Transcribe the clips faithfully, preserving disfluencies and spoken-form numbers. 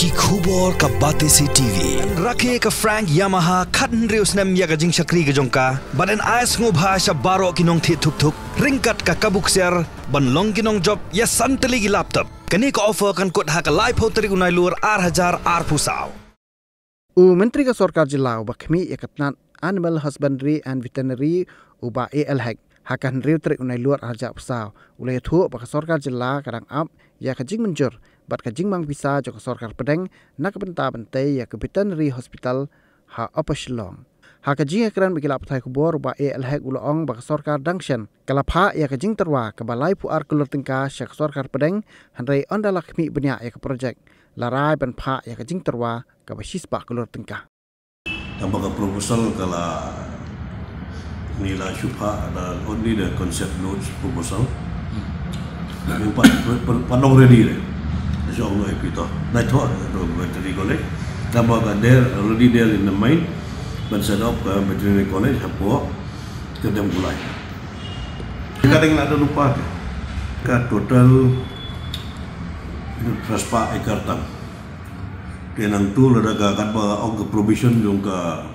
Ki khubor ka Batesi T V. Rakhe ka Frank Yamaha khathynriew snem ïa ka jingshakri ka jong ka, bad yn ai sngewbha sha baroh ki nongthied thuk thuk ryngkat ka kabu ksiar ban long ki nongjop ïa san tylli ki laptop. Kane ka offer kan kut ha ka laiphew tarik u Nailur ar hajar arphew saw. U Myntri ka Sorkar Jylla uba khmih ïa ka tnat Animal Husbandry and Veterinary, u Bah A L Hek, ha ka hynriew tarik u Nailur ar hajar arphew saw, u la ïathuh ba ka Sorkar Jylla ka dang ap ïa ka jingmynjur bad ka jingmang pisa jong ka Sorkar Pdeng na ka bynta ban tei ïa ka Veterinary Hospital ha Upper Shillong. Ha ka jingïakren bad ki lad pathai khubor, u Bah A L Hek u la ong ba ka Sorkar dang shen ka la phah ïa ka jingtyrwa kaba laiphew ar klur tyngka sha ka Sorkar Pdeng, hynrei ynda la khmih bniah ïa ka projek, la rai ban phah ïa ka jingtyrwa kaba shispah klur tyngka. Tang ba ka proposal ka la, ngi la shu phah da only the concept notes proposal. Ngi pat, pat, pat long ready re. Da shu ong noi phi to. Da to, to veterinary college. Tang ba ka there, already there in the mind. Ban set up ka veterinary college hapoh Kdem Kulai. Ka dang la da lupa ka. Ka total phra spah acre tang. Te nangtu lada ka katba ong ka provision jong ka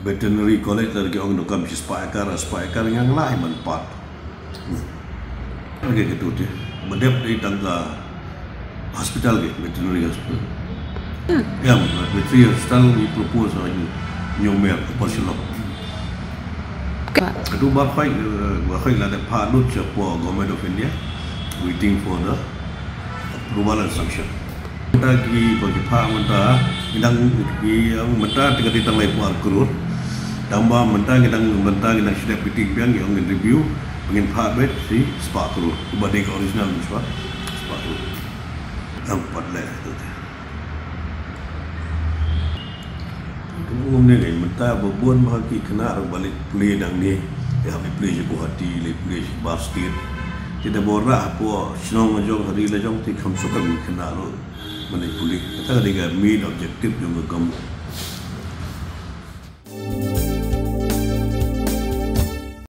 veterinary college, lada ki ong donkam shispah acre, spah acre, ngan lah ban pat. Lagi ka tu te. Ba dep dei tang ka hospital ke, veterinary hospital. Ya, veterinary hospital we propose ha New, New Mer, Upper Shillong. Ka tu ba khoi, eh, ba khoi lada phah lut sha Government of India, waiting for the approval and sanction. Mynta ki, ba ki phah mynta, ngi dang, ki, mynta te ka dei tang laiphew ar klur. Tang ba mynta ngi dang, mynta ngi dang shu dep meeting biang, ngi ong ngin review, ba ngin phah beit shispah klur. Uba dei ka original shispah, shispah klur. Dang pat leh tu te. Kum ne ne, mynta ba bun ba ki khynnah ruh ba leit pule nangne, ïa leit pule sha Guwahati, leit pule sha Bar State. Te da bor rah hapoh shnong la jong, ha ri la jong, te kham suk ka khynnah ruh ban leit pule. Kata ka dei ka main objective jong ka government.